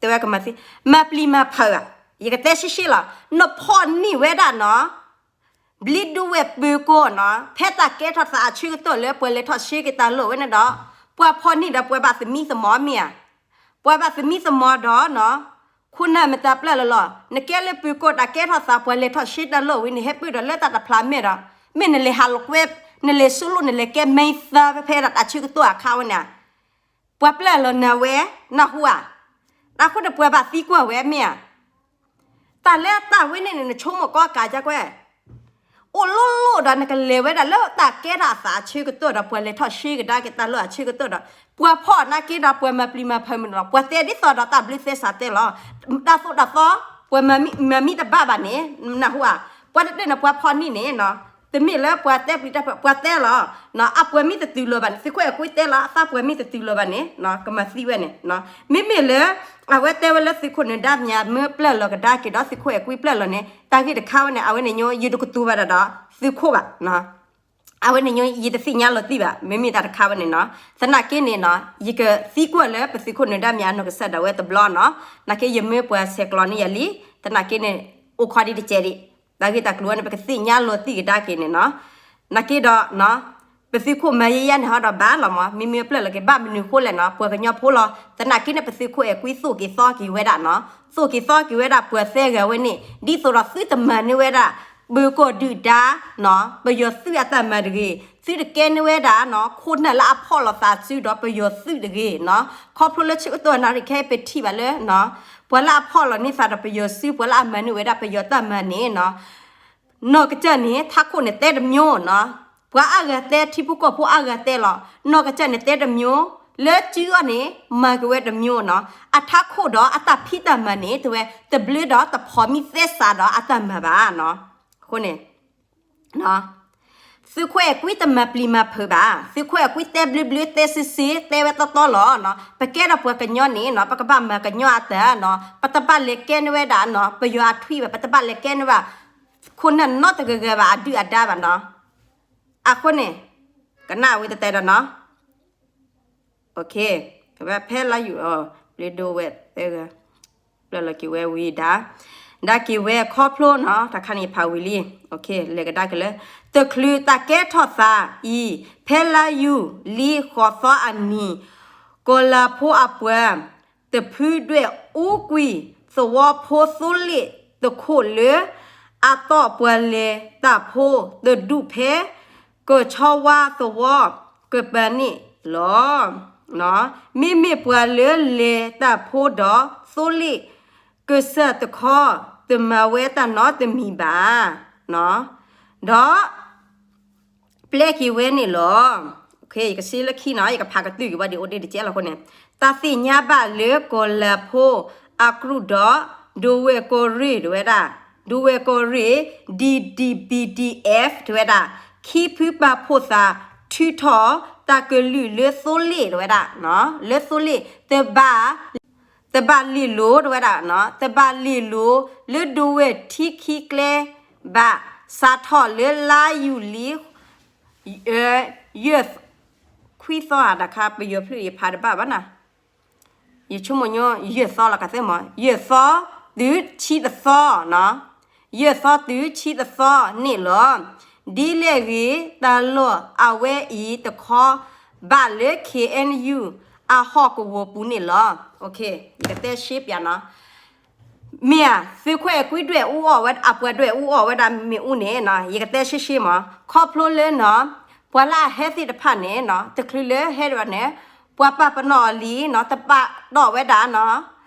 တဲဝဲကမၤသံ, မၤပျံၤမၤဖုးဧါ, ယကတဲရှဲရှဲလီၤ, နဖီၣ်န့ၢ်ဝဲဒၣ်နီၤ ဘျ့ဒိဝဲၢ်ပၢၤကီၢ်နီၤ, ဖဲတၢ်ကဲထီၣ်သးအဆၢကတီၢ်လၢပှၤလဲၤထီၣ်ရှဲက့ၤတၢ်လီၢ်ဝဲန့ၣ်ဒီး, ပှၤဖီၣ်န့ၢ်ဒီးပှၤဘၣ်သမံသမိးမ့ၢ်ဧါ, ပှၤဘၣ်သမံသမိးဒီးနီၤ, ခိၣ်နၢ်မတၤပျၢ်လီၤလီၤ, နကဲလၢပၢၤကီၢ်တၢ်ကဲထီၣ်သးပှၤလဲၤထီၣ်ရှဲတၢ်လီၢ်ဝံၤန့ၣ် ဟဲပၢၢ်ဒီးလၢတၢ်တဖျးမဲာ်ဒီး, မ့ၢ်နလဲၤဟးလိာ်ကွဲ, နလဲၤဆူလိၣ်နလဲၤကဲမဲသၢဖဲဖဲဒၣ်တၢ်ဆၢကတီၢ်အခါဝဲန့ၣ် ပှၤပျၢ်လီၤနၤဝဲ, နၢ်ဟူဧါ, အဃိန့ၣ်ပှၤဘၣ်သံကွၢ်ဝဲမ့ၢ်ဧါ, တၢ်လၢတၢ်ဝဲန့ၣ်န့ၣ် နဆိကမိၣ်ကီးကးကကွဲၢ် အိၣ်လိၣ်လိၣ်ဒီးနကလဲၤဝဲဒၣ်လၢတၢ်ကဲထီၣ်အသးအဆၢကတီၢ်ဒီး ပှၤလဲၤထီၣ်ရှဲကဒါက့ၤတၢ်လီၢ်အဆၢကတီၢ်ဒီး ပှၤဖီၣ်နာ်က့ဒီးပှၤမၤပျံၤမၤဖုးမနုၤလီၤ. ပှၤတဲဒ်သိးဒီးတၢ်ဘျုးသဲစးတဲလီၤ. တၢ်သိၣ်တၢ်သီ ပှၤမၤမံတဘၣ်ဘၣ်န့ၣ် နၢ်ဟူဧါ. ပှၤတတဲန့ၣ် ပှၤဖီၣ်န့ၢ်န့ၣ် တမ့ၢ်လၢပှၤတဲပျံၤတၢ်ဖုး ပှၤတဲလီၤ. အပှၤမံတတုၤလီၤဘၣ်န့ၣ် သုးခိၣ်အဲၤကွံတဲလီၤ အသးပှၤမံတတုၤလီၤဘၣ်န့ၣ် ကမၤသံဝဲန့ၣ်. မ့မ့ၢ်လၢ အဝဲတဲဝဲလၢသုးခိၣ်နၢၤဒါမၠးမၢပျၢ်လီၤကဒါက့ၤဒီးသုးခိၣ်အဲၤကွံပျၢ်လီၤန့ၣ် တၢ်ဂ့ၢ်တခါဝဲန့ၣ် အဝဲန့ၣ်ညိ ယတကတိၤဘၣ်ဒၣ်ဒီးသုးခိၣ်ဘၣ်. အဝဲန့ၣ်ညိ ယတသ့ၣ်ညါလီၤတံၢ်ဘၣ် မ့မ့ၢ်တၢ်တခါဝဲန့ၣ်နီၤ. သနာ်က့န့ၣ်နီၤ ယကသံကွၢ်လၢပသုးခိၣ်နၢၤဒါမၠးအနီၢ်ကစၢ်ဒၣ်ဝဲတဘျီနီၤ. နာ်က့ယမၢပှၤဆဲးကျိးန့ၢ်ယၤလံ. သနာ်က့န့ၣ် အိၣ်ခိးဒံးတကဲးဒံး တၢ်ဂ့ၢ်တၢ်ကျိၤဝဲန့ၣ် ပကသ့ၣ်ညါလီၤတံၢ်ကဒါက့ၤန့ၣ်နီၤ. နာ်က့ဒီး ပသုးခိၣ်မၤယဲယဲန့ၣ်ဟီဒီးဘၣ်လီၤမး မ့မ့ၢ်ပျၢ်လီၤက့ၤဘၣ်မနုၤဃိလဲၣ်နီၤ ပှၤကညီဖိလီၤ. သနာ်က့န့ၣ် ပသုးခိၣ်အဲၤကွံသိၣ်က့ၤသီက့ၤဝဲဒၣ်နီၤ သိၣ်က့ၤသီက့ၤဝဲဒၣ်ပှၤသၢဂၤဝဲန့ၣ် ဒ်သိးဒီးသုတမၤန့ၢ်ဝဲဒၣ် ပၢၤကီၢ်ဒုၣ်ဒါနီၤ ပယီၤသုးအတၢ်မၤတဂ့ၤ သုတကဲန့ၢ်ဝဲဒၣ်နီၤ ခိၣ်နၢ်လၢအဖီၣ်လီၤသးစုဒီးပယီၤသုးတဂ့ၤနီၤ. ခီဖျိလၢဆၢကတီၢ်နၣ်ရံၣ်ခဲအံၤပထံၣ်ဘၣ်လၢ ပှၤလၢအဖီၣ်လီၤန့ၢ်သးဒီးပယီၤစု ပှၤလၢအမၤန့ၢ်ဝဲဒၣ်ပယီၤတၢ်မၤန့ၣ်နီၤ နီၢ်ကစၢ်န့ၣ် ထးခိၣ်န့ၣ်တဲတမျိုးနီၤ. ပှၤအါဂၤတဲ ထံဖိကီၢ်ဖိအါဂၤတဲလီၤ. နီၢ်ကစၢ်န့ၣ်တဲတမျိုး လၢစုအီၤန့ၣ် မၤက့ၤဝဲတမျိုးနီၤ. အထးခိၣ်ဒီးအတၢ်ဖံးတၢ်မၤန့ၣ် တဲဝဲ တဘျုးဒီးတဖိးမံသဲစးဒီးအတၢ်မၤဘၣ်နီၤ. အဃိန့ၣ် သုးခိၣ်အဲၤကွံတမၤပျံၤမၤဖုးဘၣ်. သုးခိၣ်အဲၤကွံတဲဘျုးဘျုး တဲစ့စ့ တဲဝဲတီတီလီၤနီၤ. ပကဲထီၣ်ပှၤကညီန့ၣ်နီၤ ပကဘၣ်မၤကညီအတၢ်နီၤ ပတဘၣ်လဲၤကဲန့ၢ်ဝဲဒၣ်နီၤ ပယီၤအထွံၣ်ဘၣ် ပတဘၣ်လဲၤကဲန့ၢ်ဘၣ် ခိၣ်နၢ်နီတဂၤဂၤဘၣ် အဒုၣ်အဒါဘၣ်နီၤ. အဃိန့ၣ် ကနၣ်ဝံၤတတဲဒီးနီၤ ဖဲလါယူၤ ဘျ့ဒိဝဲၢ်သၢဂၤ ပျၢ်လီၤက့ၤဝဲဝံၤဒၣ် ဒါက့ၤဝဲခီဖျိနီၤ တၢ်ခါန့ၣ်ယဖးဝံၤလံ လဲၤကဒါက့ၤလၢ တချုးတၢ်ကဲထီၣ်သးအံၤ ဖဲလါယူၤလံဃိးသီအနံၤ ကီၢ်လၤဖိအပှၤ တဖုဒွဲၣ်အူကွံာ် သဝီဖိသိလ့ၣ်တခိၣ်လၢ အတီၢ်ပှၤလဲၤတၢ်ဖိတဒူၣ်ဖဲ ကဆီဝါသဝီ ကပၤန့ၣ်လီၤ. မ့မ့ၢ်ပှၤလၢလဲၤတၢ်ဖိဒီးသိလ့ၣ် ကစၢၢ်တခီ တမၤဝဲတၢ်နီတမံၤဘၣ်. ဒီး ပျဲက့ၤဝဲန့ၣ်လီၤ. ယကစ့လၢခံနီၤ ယကဖးကတုၢ်က့ၤဝဲဒ်အိၣ်ဒ်တကဲလီၤအဃိန့ၣ် တၢ်သ့ၣ်ညါဘၣ်လၢကီၢ်လၤဖိအကရူၢ်ဒီး ဒိဝဲၢ်ကီၢ်ရ့ၣ်တဲဝဲဒၣ် ဒိဝဲၢ်ကီၢ်ရ့ၣ် D D B D F တဲဝဲဒၣ် ခံဖုပာ်ဖှိၣ်သးထုးထီၣ်တၢ်ကလုၢ်လၢသိလ့ၣ်တဲဝဲဒၣ် လၢသိလ့ၣ် တဘၣ် တဘၣ်လ့ၢ်လိၤတဲဝဲဒၣ် တဘၣ်လ့ၢ်လိၤလၢဒိဝဲၢ်ထံခံကျဲဘၣ် စးထီၣ်လၢလါယူၤလံ ယဲၢ် ခွံသီဧါ တၢ်ခါပယီၤဖျၢၣ်ယဖးတဘၣ်ဘၣ်နၤ ယဆိကမိၣ်ညီ ယဲၢ်သီလီၤကသ့မး ယဲၢ်သီတုၤဆံတသီနီၤ ယဲၢ်သီတုၤဆံတသီန့ၣ်လီၤ. ဒ်လဲၣ်ဂ့ၤ တၢ်လီၢ်အဝဲအံၤတခီ ဘၣ်လၢ K N U အဟီၣ်ကဝီၤပူၤန့ၣ်လီၤ. ယကတဲရှဲပၠးနီၤ မ့ၢ်ဧါ သုးခိၣ်အဲၤကွံဒွဲၣ်အူအီၣ်ဝဲ အပှၤဒွဲၣ်အူအီၣ်ဝဲဒၣ်မ့ၣ်အူန့ၣ်နီၤ ယကတဲရှဲရှဲမး ခီဖျိလၢနီၤ ပှၤလၢအဟဲသ့ၣ်တဖၣ်န့ၣ်နီၤ တချုးလၢဟဲဒံးဘၣ်န့ၣ် ပှၤပာ်ပနီၣ်အီၤလံနီၤ တဘၣ်တီၢ်ဝဲဒၣ်နီၤ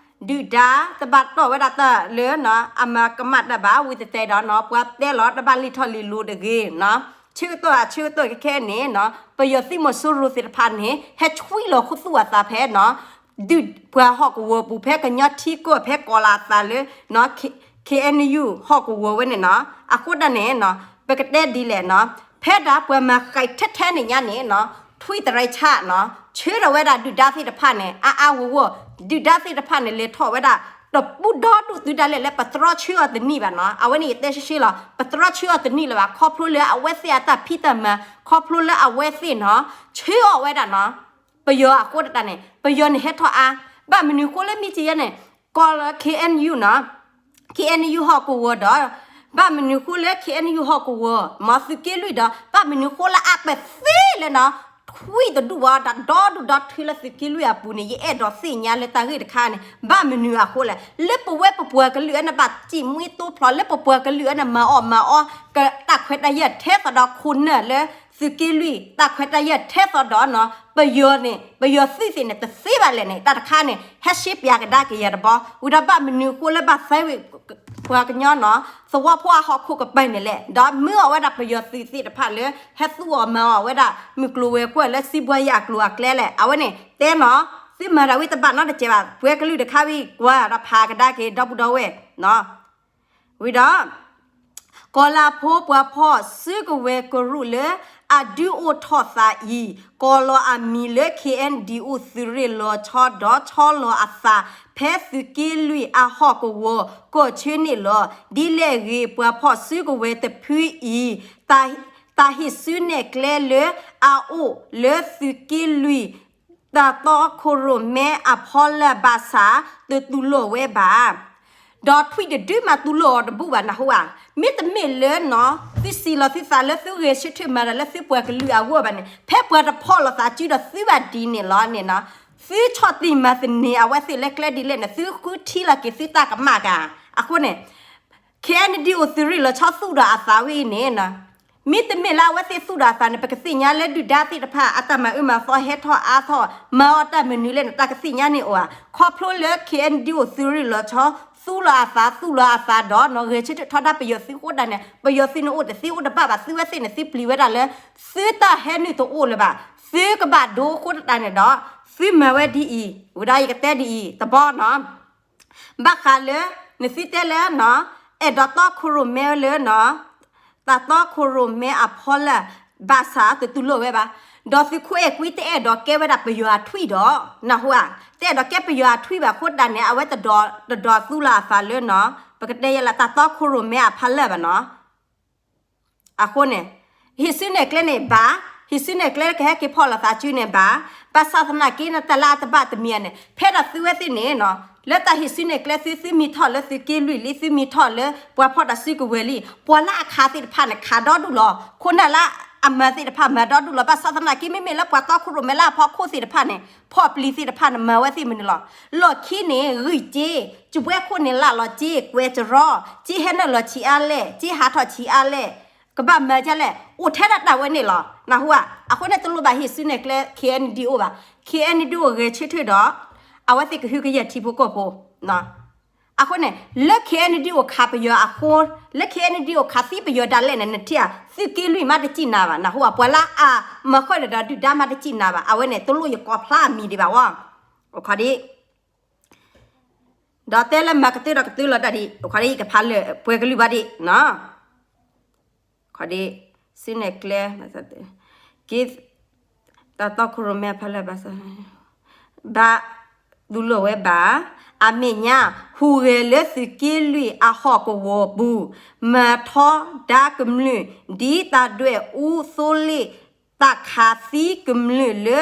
ဒုၣ်ဒါ တဘၣ်တီၢ်ဝဲဒၣ်တၢ်လၢနီၤ အမၤကမၣ်တၢ်ဘၣ် ဝံၤတတဲဒီးနီၤ ပှၤတဲလီၤတဘၣ်လ့ၢ်ထီၣ်လ့ၢ်လိၤတဂ့ၤနီၤ ဆၢကတီၢ်အဆၢကတီၢ်ခဲခဲန့ၣ်နီၤ ပယီၤသုးမီၤစိရိၤသ့ၣ်တဖၣ်န့ၣ် ဟဲဆွံလီၤခူသူၣ်အသးဖဲနီၤ ဒုးပှၤဟီၣ်ကဝီၤပူၤ ဖဲကညီထံကီၢ် ဖဲကီၢ်လၢအသးလၢ K N U ဟီၣ်ကဝီၤဝဲန့ၣ်နီၤ အဃိဒၣ်န့ၣ်နီၤ ပကတဲဒ်လဲၣ်နီၤ ဖဲဒၣ်ပှၤမၤဃံးထဲထဲန့ၣ်ညါန့ၣ်နီၤ ထွံၣ်တရံးဆၣ်နီၤ ဆှၢထီၣ်ဝဲဒၣ်ဒုၣ်ဒါသ့ၣ်တဖၣ်န့ၣ် အါအါဂီၢ်ဂီၢ် ဒုၣ်ဒါသ့ၣ်တဖၣ်န့ၣ် လဲၤထီၣ်ဝဲဒၣ် တပူဒီဒူၣ်သုဒၣ်လဲာ်လၢပတြီဆှၢအီၤတန့ၢ်ဘၣ်နီၤ အဝဲန့ၣ်ယတဲရှဲရှဲလီၤ ပတြီဆှၢအီၤတန့ၢ်လၢၤဘၣ် ခီဖျိလၢအဝဲသ့ၣ်အတၢ်ဖံးတၢ်မၤ ခီဖျိလၢအဝဲသ့ၣ်နီၤ ဆှၢအီၤဝဲဒၣ်နီၤ ပယီၤအဃိဒၣ်န့ၣ် ပယီၤန့ၣ်ဟဲထီၣ်အါ ဘၣ်မနုၤဃိလၢမ့ၢ်ကယဲၢ်န့ၣ် ကီၢ်လၢ K N U နီၤ K N U ဟီၣ်ကဝီၤဒီး ဘၣ်မနုၤဃိလၢ K N U ဟီၣ်ကဝီၤ မ့ၢ်သုးက့လွံၢ်ဒီး ဘၣ်မနုၤဃိလၢအကွဲးသ့လဲၣ်နီၤ ထွံၣ်တဒူၣ်ဝဲဒီး ဒီဒူၣ်ဒီထၢလၢသုးက့လွံၢ်အပူၤန့ၣ် ယအဲၣ်ဒိးသ့ၣ်ညါလၢတၢ်ဂ့ၢ်တခါန့ၣ် ဘၣ်မနုၤအဃိလဲၣ် လၢပဝဲပပှၤကလုာ်အန့ၣ် ဘၣ်စံးမှံတိဖျိး လၢပပှၤကလုာ်အန့ၣ် မၤအီၣ်မၤအီ တၢ်ခွဲးတၢ်ယာ်ထဲသိးဒီးခိၣ်နၢ်လၢ သုးက့လွံၢ် တၢ်ခွဲးတၢ်ယာ်ထဲသိးဒီးနီၤ ပယီၤန့ၣ် ပယီၤသုးသ့ၣ်န့ၣ် တသ့ဘၣ်လဲၣ်န့ၣ် တၢ်တခါန့ၣ် ဟဲရှဲပၠးကဒါက့ၤယၤတဘျီ ဝံၤဒီးဘၣ်မနုၤဃိလၢဘၣ်သဲဝံၤ ပှၤကညီနီၤ သဝီဖိအဟီၣ်ခိၣ်ကပၤန့ၣ်လဲၣ် ဒီးမၢအီၣ်ဝဲဒၣ်ပယီၤသုးသ့ၣ်တဖၣ်လၢ ဟဲသူၣ်အီၣ်မၤအီၣ်ဝဲဒၣ် မုၢ်ကျိၤဝဲၤကွာ်လၢစံးဘှါယၤအကျိၤအကျဲလဲၣ် အဝဲန့ၣ် တဲနီၤ သုမၤတၢ်ဝံၤတဘၣ်နီတစဲးဘၣ် ပှၤကလုာ်တခါဝံၤ ကွၢ်ဒီးဖးကဒါက့ၤ ဒီပုၢ်ဒီဝဲၢ် ဝံၤဒီး ကီၢ်လၤဖိပှၤဖီၣ်စုကဝဲၤကရူၢ်လၢအဒုးအိၣ်ထီၣ်သးအံၤ ကိးလီၤအမံၤလၢ K N D O သုးရ့ၣ်လီၤဆီဒီးဆီလီၤအသး ဖဲသုးက့လွံၢ်အဟီၣ်ကဝီၤ ကီၢ်ဆၢန့ၣ်လီၤ. ဒ်လဲၣ်ဂ့ၤ ပှၤဖီၣ်စုကဝဲၤတဖုအံၤ တၢ်ဟ့ၣ်စုနဲၣ်ကျဲလၢအအိၣ်လၢသုးက့လွံၢ် တၢ်တီခိၣ်ရိၣ်မဲအဖီလာ်ဘၣ်ဆၣ် တတူၢ်လိာ်ဝဲဘၣ် ဒီးထွံၣ်တဒုမးတူၢ်လိာ်အီၤတဘူၣ်ဘၣ် နၢ်ဟူဧါ. မ့တမ့ၢ်လၢနီၤ သုစံးလီၤသုသးလၢသုဂဲၤဆၢထၢၣ်မၤတၢ်လၢသုပှၤကလုာ်အဂီၢ်ဘၣ်န့ၣ် ဖဲပှၤတဖီၣ်လိာ်သးစုဒီးသုဘၣ်ဒ်န့ၣ်လီၤန့ၣ်နီၤ သုဆီၣ်တံၢ်မၤသန့ၤအဝဲသ့ၣ်လၢကျဲဒ်လဲၣ်န့ၣ် သုဃုထံၣ်လီၤက့ၤသုတၢ်ကမၣ်ကၤ. အဃိန့ၣ် K N D O သုးရ့ၣ်လီၤဆီသူၣ်ဒီးအသးဝံၤန့ၣ်နီၤ မ့တမ့ၢ်လၢအဝဲသ့ၣ်သူၣ်ဒီးအသးန့ၣ် ပကသ့ၣ်ညါလၢဒုၣ်ဒါသ့ၣ်တဖၣ် အတၢ်မၤအၢမၤသီဟဲထီၣ်အါထီၣ် မၤအီၣ်တၢ်မနုၤလဲၣ်န့ၣ် တၢ်ကသ့ၣ်ညါန့ၣ်အိၣ်ဧါ. ခီဖျိလၢ K N D O သုးရ့ၣ်လီၤဆီ သူၣ်လီၤအသး သူၣ်လီၤအသးဒီးနီၤ ဂဲၤဆၢထၢၣ်ထီဒါပယီၤသုးအဃိတၢ်န့ၣ် ပယီၤသုးန့ၣ်အိၣ်တသ့အိၣ်တဘၣ်ဘၣ် သုဝဲသ့ၣ်န့ၣ် သုပျံၤဝဲဒၣ်လၢ သုတၢ်ဟဲနုာ်တအိၣ်လၢၤဘၣ် သုကဘၣ်ဒိအဃိတၢ်န့ၣ်ဒီး သုမၤဝဲဒ်အံၤ ဝံၤဒီးယကတဲဒ်အံၤ တဘျီနီၤ ဘၣ်ဃးလၢ နသုတဲလၢနီၤ အဲၣ်ဒိးတီခိၣ်ရိၣ်မဲလၢနီၤ တၢ်တီခိၣ်ရိၣ်မဲအဖီလာ် ဘၣ်ဆၣ်တတူၢ်လိာ်ဝဲဘၣ်. ဒီးသုးခိၣ်အဲၣ်ကွံတအဲၣ်ဒိးကဲဝဲဒၣ်ပယီၤအထွံၣ်ဒီး နၢ်ဟူဧါ တအဲၣ်ဒိးကဲပယီၤအထွံၣ်ဘၣ်အဃိတၢ်န့ၣ် အဝဲတဒိး တဒိးသူၣ်လီၤအသးလၢနီၤ ပကတဲယဲလၢတၢ်တီခိၣ်ရိၣ်မဲအဖီလာ်ဘၣ်နီၤ အဃိန့ၣ် ဟ့ၣ်စုနဲၣ်ကျဲန့ၣ်ဘၣ်, ဟ့ၣ်စုနဲၣ်ကျဲကဟဲက့ၤဖီၣ်လိာ်သးစုန့ၣ်ဘၣ်, ဘၣ်ဆၣ်သနာ်က့န့ၣ် တၢ်လၢအတဘၣ်တမံၤန့ၣ် ဖဲဒၣ်သုဝဲသ့ၣ်န့ၣ်နီၤ လၢတၢ်ဟ့ၣ်စုနဲၣ်ကျဲသု သုမ့ၢ်ထီၣ်လၢသုးက့လွံၢ်လံ သုမ့ၢ်ထီၣ်လၢပှၤဖီၣ်တၢ်စုကဝဲၤလံ ပှၤလၢအခးသ့ၣ်တဖၣ်န့ၣ် ခးဒီဒူၣ်လီၤ. ခိၣ်နၢ်လၢအမၤသ့ၣ်တဖၣ်မၤဒီဒူၣ်လီၤ. ဘၣ်ဆၣ်သနာ်က့ မ့မ့ၢ်လၢပှၤတီခိၣ်ရိၣ်မဲလၢအဖီခိၣ်သ့ၣ်တဖၣ်န့ၣ် ဖီၣ်ပျံၤသ့ၣ်တဖၣ်န့ၣ် မၤဝဲသ့ၣ်မနုၤလီၤ. လီၢ်ခံန့ၣ် ဂံၢ်စ့, စပွဲခိၣ်န့ၣ် လၢ်လီၤစ့, ကွဲးစရီ, စ့ဟဲနုာ်လီၤဆံးအါလဲၣ်, စ့ဟးထီၣ်ဆံးအါလဲၣ်, ကဘၣ်မၤဒ်လဲၣ်, အိၣ်ထဲဒၣ်တၢ်ဝဲန့ၣ်လီၤ. နၢ်ဟူဧါ. အဃိန့ၣ် တလိၣ်ဘၣ်ဟ့ၣ်စုနဲၣ်ကျဲ K N D O ဘၣ်. K N D O ဂဲၤဆၢထၢၣ်ဒီး အဝဲသ့ၣ်ကဟုကယာ်ထံဖိကီၢ်ဖိ အဃိန့ၣ် လၢ K N D O ခးပယီၤအဃိ, လၢ K N D O ခးသံပယီၤဒၣ်လဲာ်န့ၣ် နထံၣ်ဧါ, သုးက့လွံၢ်မးတစံၣ်နၤဘၣ်, နၢ်ဟူဧါ, ပှၤလၢအမၤဃုာ်ဒီးဒုၣ်ဒါမးတစံၣ်နၤဘၣ်, အဝဲန့ၣ် တလိၣ်ယကိးဖျါအမံၤဒံးဘၣ်ဝဲ, အခီဒံး, ဒီးတဲလၢမၤကတၢၢ်ဒီးကတၢၢ်လီၤတၢ်ဒံး, အခီဒံး ယကဖးလၢပှဲၤကလုၢ်ဘၣ်ဒံး, ခီဒံး, စုနဲၣ်ကျဲ, က့ တၢ်တီခိၣ်ရိၣ်မဲအဖီလာ်ဘၣ်ဆၣ်, ဘၣ်တူၢ်လိာ်ဝဲဘၣ်, အမဲာ်ညါ, ဟူးဂဲၤလၢသုးက့လွံၢ်အဟီၣ်ကဝီၤပူၤ, မၤထီဒါကမျၢၢ်, ဒ်တၢ်ဒွဲၣ်အူသိလ့ၣ်, တၢ်ခးသံကမျၢၢ်လၢ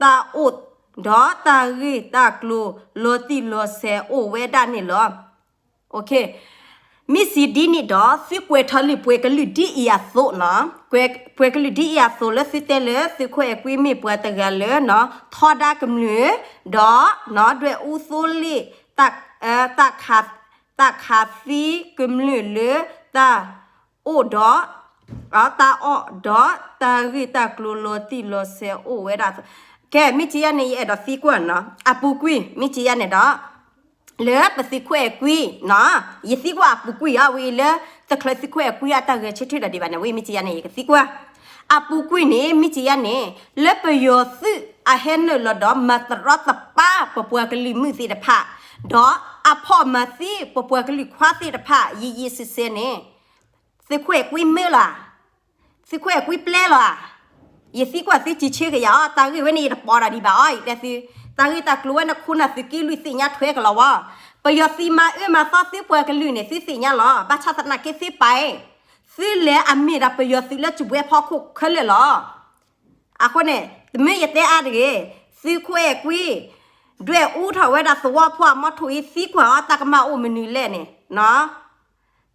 တၢ်အိၣ်, ဒီးတၢ်ဂ့ၢ်တၢ်ကျိၤလီၤတံၢ်လီၤဆဲးအိၣ်ဝဲဒၣ်န့ၣ်လီၤ. မ့ၢ်စံးဒ်န့ၣ်ဒီး သုကွဲးထီၣ်လံာ်ပှဲၤကလုၢ်ဒ်အံၤအသိးနီၤ, ပှဲၤကလုၢ်ဒ်အံၤအသိးလၢသုတဲလၢသုးခိၣ်အဲၣ်ကွံမ့ၢ်ပှၤတဂၤလၢ ထီဒါကမျၢၢ်, ဒီး ဒွဲၣ်အူသိလ့ၣ်, တၢ်ခးသံကမျၢၢ်လၢတၢ်အိၣ်ဒီး တၢ်အီၣ်ဒီး တၢ်ဂ့ၢ်တၢ်ကျိၤလီၤတံၢ်လီၤဆဲးအိၣ်ဝဲဒၣ်, ကဲ မ့ၢ်ကယၤန့ၣ် ယအဲၣ်ဒိးသံကွၢ်နီၤ, အပူၤကွံာ် မ့ၢ်ကယၤန့ၣ်ဒီး လၢပသုးခိၣ်အဲၣ်ကွံနီၤ, ယသံကွၢ်အပူၤကွံာ်အီၤ ဝံၤလၢ တချုးသုးခိၣ်အဲၣ်ကွံအတၢ်ဂဲၤဆၢထၢၣ်ဒီးဒံးဘၣ်န့ၣ် ဝံၤမ့ၢ်ကယၤန့ၣ် ယကသံကွၢ်, အပူၤကွံာ်န့ၣ် မ့ၢ်ကယၤန့ၣ် လၢပယီၤသုးအဟဲနုာ်လီၤဒီး မၤတရီတပါပပှၤကလုာ်မုၣ်သ့ၣ်တဖၣ်, ဒီးအဖီၣ်မၤသံပပှၤကလုာ်ခွါသ့ၣ်တဖၣ် ယံာ်ယံာ်ဆဲးဆဲးန့ၣ် သုးခိၣ်အဲၣ်ကွံမ့ၢ်လီၤဧါ, သုးခိၣ်အဲၣ်ကွံပျဲလီၤဧါ, ယသံကွၢ်သုစံးဆၢကယၤအီၤ, တၢ်ဂ့ၢ်ဝဲန့ၣ် ယတပိာ်ဒီးဒံးဘၣ်အီၤ, ယတဲသု, တၢ်ဂ့ၢ်တၢ်ကျိၤဝဲန့ၣ် ခိၣ်နၢ်သုးက့လွံၢ်သ့ၣ်ညါထွဲကလီၤဝဲ, ပယီၤသုးမၤအၢမၤသီသုပှၤကလုာ်န့ၣ် သုသ့ၣ်ညါလီၤ, ဘၣ်ဆၣ်သနာ်က့သုပာ်, သုလဲၤအမ့ၢ်ဒၣ်ပယီၤသုးလၢစပွဲဖီခိၣ်ခဲလၢာ်လီၤ. အဃိန့ၣ် တမ့ၢ်ယတဲအါတဂ့ၤ, သုးခိၣ်အဲၣ်ကွံ ဒွဲၣ်အူထီၣ်ဝဲဒၣ်သဝီဖိအမီထိၣ်အံၤသံကွၢ်အီၤ တၢ်ကမၣ်အိၣ်မနုၤလဲၣ်န့ၣ်နီၤ.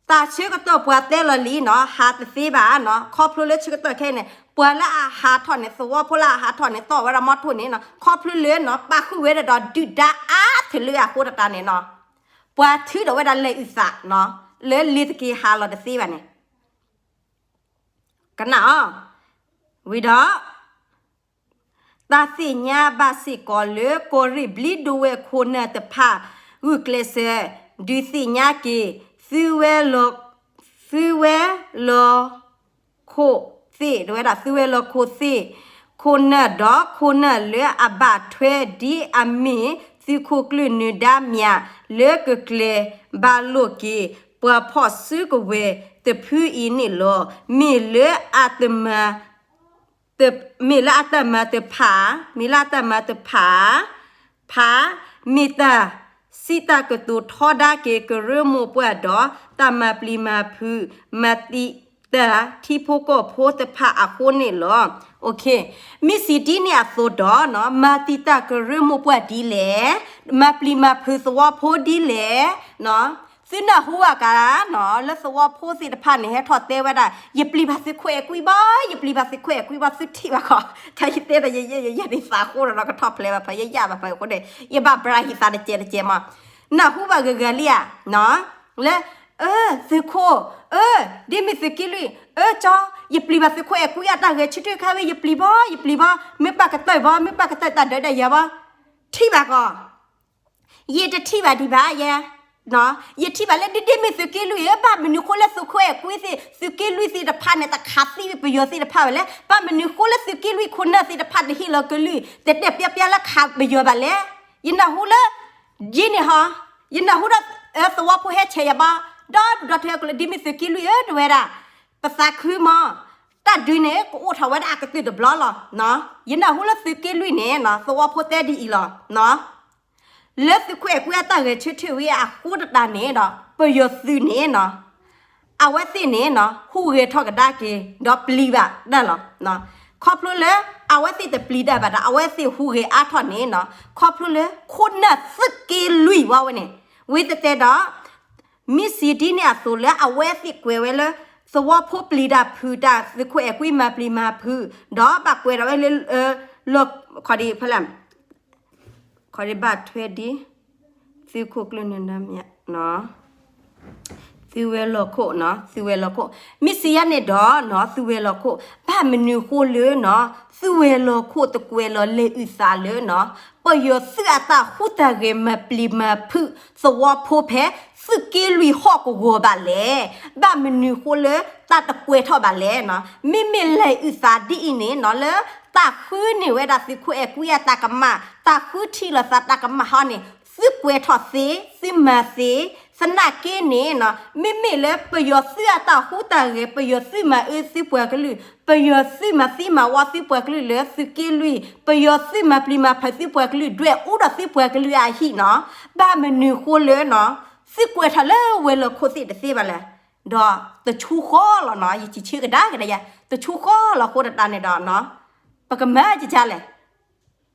တၢ်ဆၢကတီၢ်ပှၤတဲလီၤလံနီၤ ဟးတသ့ဘၣ်နီၤ. ခီဖျိလၢဆၢကတီၢ်ခဲအံၤန့ၣ် ပှၤလၢအဟးထီၣ်န့ၣ် သဝီဖိလၢအဟးထီၣ်န့ၣ် တီၢ်ဝဲဒၣ်မီထိၣ်န့ၣ်နီၤ ခီဖျိလၢနီၤ ပာ်ဃုာ်ဝဲဒၣ်ဒီးဒုၣ်ဒါအါထၢၣ်လၢအဃိတၢ်န့ၣ်နီၤ ပှၤထုးထီၣ်ဝဲဒၣ်လဲၤအုၣ်သးနီၤ လၢလ့ၤတက့ၤဟးလီၤတသ့ဘၣ်န့ၣ် ကနၣ်အီၤ ဝံၤဒီး တၢ်သ့ၣ်ညါဘၣ်စ့ၢ်ကီးလၢ ကီၢ်ရ့ၣ်ဘျံးဒိဝဲၢ်ခိၣ်နၢ်တဖၣ် ဂုာ်ကျဲးစၢး ဒုးသ့ၣ်ညါက့ၤ သုဝဲလီၢ် သုဝဲလီၢ်ခိၣ်သ့ၣ် တဝဲဒၣ်သုဝဲလီၢ်ခိၣ်သ့ၣ် ခိၣ်နၢ်ဒီးခိၣ်နၢ်လၢအဘၣ်ထွဲဒ်အမ့ၢ် သုးခိၣ်ကျၢၢ်နၢၤဒါမၠး လၢကကျဲၤဘၣ်လိာ်က့ၤ ပှၤဖီၣ်စုကဝဲၤတဖုအံၤန့ၣ်လီၤ. မ့ၢ်လၢအတမၤ မ့ၢ်လၢအတၢ်မၤတဖၣ် မ့ၢ်လၢအတၢ်မၤတဖၣ် ဖး မ့ၢ်တၢ်စံးတၢ်ကတိၤထီဒါက့ၤကရၢမိၢ်ပှၢ်ဒီး တၢ်မၤပျံၤမၤဖုး မၤတံာ်တာ်ထံဖိကီၢ်ဖိတဖၣ်အဃိန့ၣ်လီၤ. မ့ၢ်စံးဒ်န့ၣ်အသိးဒီး မၤတံာ်တာ်ကရၢမိၢ်ပှၢ်ဒ်လဲၣ်, မၤပျံၤမၤဖုးသဝီဖိဒ်လဲၣ် သုနၢ်ဟူဘၣ်ကါ လၢသဝီဖိသ့ၣ်တဖၣ်န့ၣ် ဟဲထီၣ်တဲဝဲဒၣ် ယပျံၤဘၣ်သုးခိၣ်အဲၤကွံဘၣ်, ယပျံၤဘၣ်သုးခိၣ်အဲၤကွံဘၣ်, သုထံၣ်ဘၣ်ကီး, တၢ်ယတဲဒီးယယဲယယဲန့ၣ်သးဃိဒီးနီၤ ကထီၣ်ဖျဲးဘၣ်ဖဲ ယယၣ်ဘၣ်ဖဲအဃိန့ၣ် ယဘၣ်ဘြၤဟံးသးတစဲးတစဲးမး, နၢ်ဟူဘၣ်ဂၤဂၤလံဧါ, လၢ အၢ သုးခိၣ် အၢ ဒ်မ့ၢ်သုးက့လွံၢ် အၢ ကၠီ ယပျံၤဘၣ်သုးခိၣ်အဲၤကွံအတၢ်ဂဲၤဆၢထၢၣ်ခါဝဲ ယပျံၤဘၣ် ယပျံၤဘၣ်, မ့ၢ်ဘၣ်ကတၢၢ်ဘၣ် မ့ၢ်ဘၣ်ကတၢၢ်တၢ်ဒုးတၢ်ယၤဘၣ်, ထံၣ်ဘၣ်ကီး ယတထံၣ်ဘၣ်ဒံးဘၣ်ယဲ, ယထံၣ်ဘၣ်လၢဒ်ဒ်မ့ၢ်သုးက့လွံၢ်ဧၢ, ဘၣ်မနုၤဃိလၢသုးခိၣ်အဲၤကွံသ့ၣ် သုးက့လွံၢ်သ့ၣ်တဖၣ်န့ၣ် တခးသံပယီၤသ့ၣ်တဖၣ်ဝဲလဲၣ်, ဘၣ်မနုၤဃိလၢသုးက့လွံၢ်ခိၣ်နၢ်သ့ၣ်တဖၣ်တဟ့ၣ်လီၤကလုၢ် တတဲာ်ပျီပျီလၢခးပယီၤဘၣ်လဲၣ်, ယနၢ်ဟူလၢ ယန့ၣ်ဟီ, ယနၢ်ဟူဒီး သဝီဖိဟဲဆဲးယၤဘၣ်, ဒီဒူၣ်ဒီထၢကလၢ ဒ်မ့ၢ်သုးက့လွံၢ်ဧၢ တဝဲဒၣ်, ပသးခုမး, တၢ်ဒုးန့ၣ် ကအိၣ်ထီၣ်ဝဲဒၣ်အကတၢၢ်တဘျီလီၤ. ယနၢ်ဟူလၢသုးက့လွံၢ်န့ၣ် သဝီဖိတဲဒ်အံၤလီၤ. လၢသုးခိၣ်အဲၤကွံအတၢ်ဂဲၤဆၢထၢၣ်ဝံၤအဃိတၢ်န့ၣ်ဒီး ပယီၤသုးန့ၣ် အဝဲသ့ၣ်န့ၣ် ဟူးဂဲၤထီၣ်ကဒါက့ၤ ဒီးပျံၤဘၣ်ဒၣ်လီၤ. ခီဖျိလၢ အဝဲသ့ၣ်တပျံၤဒၣ်ဘၣ်ဒီး အဝဲသ့ၣ်ဟူးဂဲၤအါထီၣ်န့ၣ် ခီဖျိလၢခိၣ်နၢ်သုးက့လွံၢ်ဝဲန့ၣ်, ဝံၤတဲတဲဒီး မ့ၢ်စံးဒ်န့ၣ်အသိးလၢအဝဲသ့ၣ်ကွဲးဝဲလၢ သဝီဖိပျံၤတၢ်ဖုးတၢ်သုးခိၣ်အဲၤကွံမၤပျံၤမၤဖုး, ဒီးဘၣ်ကွဲးထီၣ်ဝဲလၢ လီၢ် ခီဒံးဖဲလဲၣ် ခီဒံးဘၣ်ထွဲဒ် သုးခိၣ်ကျၢၢ်နၢၤဒါမၠး သုးဝဲၤလီၢ်ခိၣ်နီၤ, သုးဝဲၤလီၢ်ခိၣ်, မ့ၢ်စံးယါန့ၣ်ဒီးနီၤ, သုးဝဲၤလီၢ်ခိၣ်, ဘၣ်မနုၤဃိလၢနီၤ, သုးဝဲၤလီၢ်ခိၣ်တကွဲးလီၤလဲၤအုၣ်သးလၢနီၤ, ပယီၤသုးအတၢ်ဟူးတၢ်ဂဲၤမၤပျံၤမၤဖုးသဝီဖိဖဲ သုးက့လွံၢ်ဟီၣ်ကဝီၤဘၣ်လဲၣ်. ဘၣ်မနုၤဃိလၢတၢ်တကွဲးထီၣ်ဘၣ်လဲၣ်နီၤ. မ့မ့ၢ်လဲၤအုၣ်သးဒ်အံၤန့ၣ်နီၤ, လၢတၢ်ဃုန့ၢ်ဝဲဒၣ်သုးခိၣ်အဲၤကွံအတၢ်ကမၣ်, တၢ်ဃုထံၣ်လိာ်သးတၢ်ကမၣ်ဟီန့ၣ် သုကွဲးထီၣ်သ့, သုမၤသ့, သနာ်က့န့ၣ်နီၤ, မ့မ့ၢ်လၢပယီၤသုးအတၢ်ဟူးတၢ်ဂဲၤ, ပယီၤသုးမၤအၢသုပှၤကလုာ်, ပယီၤသုးမၤသံမၤဝီသုပှၤကလုာ်လၢသုးက့လွံၢ်, ပယီၤသုးမၤပျံၤမၤဖုးသုပှၤကလုာ်, ဒွဲၣ်အူဒီးသုပှၤကလုာ်အဟံၣ်နီၤ, ဘၣ်မနုၤဃိလၢနီၤ, သုကွဲးထီၣ်လၢဝဲၤလီၢ်ခိၣ်သ့ၣ်တသ့ဘၣ်လဲၣ်. ဒီးတဆူဃီလီၤနီၤ, ယစံးဆၢကဒါကဒါယၤ, တဆူဃီလီၤအဃိတၢ်န့ၣ်ဒီးနီၤ, ပကမၤကကလဲၣ်.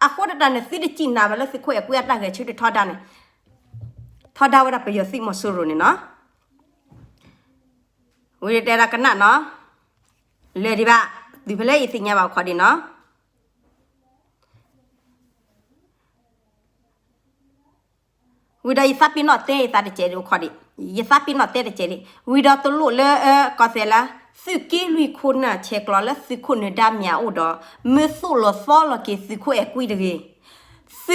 အဃိတၢ်န့ၣ် သုတစံးနၤဘၣ်လၢသုးခိၣ်အဲၤကွံအတၢ်ဂဲၤဆၢထၢၣ်ထီဒါန့ၣ်, ထီဒါဝဲဒၣ်ပယီၤသုးမီၤစိရိၤန့ၣ်နီၤ. ဝံၤတဲဒၣ်ကနၣ်နီၤ, လဲၤဒံးဘၣ်, တုၤဖဲလဲၣ်ယသ့ၣ်ညါဘၣ်အခီဒံးနီၤ. ဝံၤဒီးယသးပ့ၤနီၣ်တဲယသးတစဲးဒံးအခီဒံး, ယသးပ့ၤနီၣ်တဲတစဲးဒံး, ဝံၤဒီးတလိၣ်လၢ ကီၢ်သဲးလၢ သုးက့လွံၢ်ခိၣ်နၢ်ဆဲးကျိးလၢသုးခိၣ်နၢၤဒါမၠးအိၣ်ဒီး မၢသိၣ်လီၤသီလီၤက့ၤသုးခိၣ်အဲၤကွံ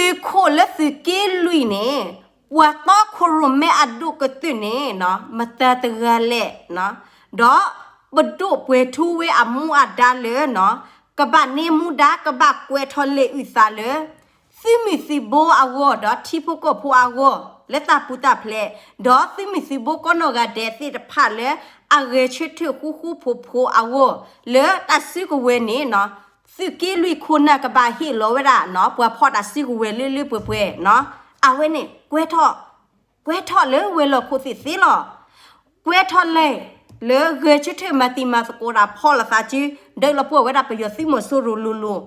တဂ့ၤ. သုးခိၣ်လၢသုးက့လွံၢ်န့ၣ် ပှၤတီခိၣ်ရိၣ်မဲအဒိၣ်ကတၢၢ်န့ၣ် မတၤတဂၤလဲၣ်, ဒီးပဒိၣ်ပှဲၤထူဝဲအမူအဒါလၢ ကဘၣ်န့ၢ်မူဒါ ကဘၣ်ကွဲးထီၣ်လဲၤအုၣ်သးလၢ သုးမုၢ်သုးဘိအဂီၢ် ဒီးထံဖိကီၢ်ဖိအဂီၢ် လၢတၢ်ပူၤတၢ်ဖျဲး, ဒီးသုးမုၢ်သုးဘိကိးနီၢ်ဂၤဒဲးသ့ၣ်တဖၣ်လၢ အဂဲၤဆၢထၢၣ်ဃူဃူဖိးဖိးအဂီၢ် လၢတၢ်စုကဝဲၤန့ၣ် သုးက့လွံၢ်ခိၣ်နၢ်ကဘၣ်ဟ့ၣ်လီၤဝဲဒၣ် ပှၤဖီၣ်တၢ်စုကဝဲၤလၢလၢပှဲၤပှဲၤ, အဝဲန့ၣ် ကွဲးထီၣ်လၢဝဲၤလီၢ်ခိၣ်သ့ၣ်သ့လီၤ. ကွဲးထီၣ်လဲၤ လၢဂဲၤဆၢထၢၣ်မၤတံၤမၤသကိးတၢ်ဖီၣ်လိာ်သးစု ဒုးလီၤပှီၢ်ဝဲဒၣ်ပယီၤသုးမီၤစိရိၤလိၤလိၤ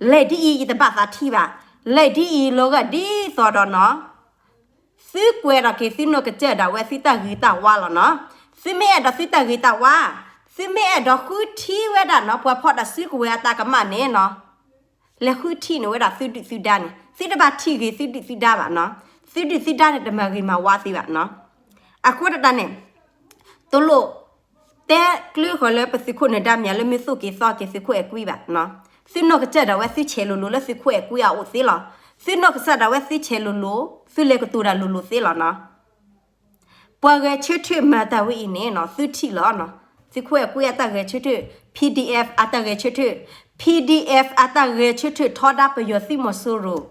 လဲၤဒ်အံၤ ယတဘၣ်သးထံၣ်ဘၣ်. လံာ်ဒ်အံၤ လီၤဂာ်ဒ်သိးဒီးနီၤ, သုကွဲးထီၣ်က့ၤသုနီၢ်ကစၢ်ဒၣ်ဝဲသုတၢ်ဂ့ၤတၢ်ဝါလီၤနီၤ. သုမ့ၢ်အဲၣ်ဒိးသုတၢ်ဂ့ၤတၢ်ဝါ, သုမ့ၢ်အဲၣ်ဒိးဃုထံၣ်ဝဲဒၣ်နီၤ ပှၤဖီၣ်တၢ်စုကဝဲၤအတၢ်ကမၣ်န့ၣ်နီၤ, လဲၤဃုထံၣ်န့ၢ်ဝဲဒၣ်သုဒုၣ်သုဒါန့ၣ်, သုတဘၣ်ထံၣ်ဂ့ၤသုဒုၣ်သုဒါဘၣ်နီၤ. သုဒုၣ်သုဒါန့ၣ် တမၤဂ့ၤမၤဝါသ့ဘၣ်နီၤ. အဃိတၢ်န့ၣ် တလိၣ် တဲကျၢဃီၤလၢပသုးခိၣ်နၢၤဒါမ့ၢ်လၢမ့ၢ်သိၣ်က့ၤသီက့ၤသုးခိၣ်အဲၤကွံဘၣ်နီၤ. သုနီၢ်ကစၢ်ဒၣ်ဝဲသုဆဲးလိၤလိၤလၢသုးခိၣ်အဲၤကွံအအိၣ်သ့လီၤ. သုနီၢ်ကစၢ်ဒၣ်ဝဲသုဆဲးလိၤလိၤ, သုလဲၤကတိၤတၢ်လိၤလိၤသ့လီၤနီၤ. ပှၤဂဲၤဆၢထၢၣ်မၤတၢ်ဝဲအံၤန့ၣ်နီၤ သုထံၣ်လီၤနီၤ. သုးခိၣ်အဲၤကွံအတၢ်ဂဲၤဆၢထၢၣ်, PDF အတၢ်ဂဲၤဆၢထၢၣ်, PDF အတၢ်ဂဲၤဆၢထၢၣ်ထီဒါပယီၤသုးမီၤစိရိၤ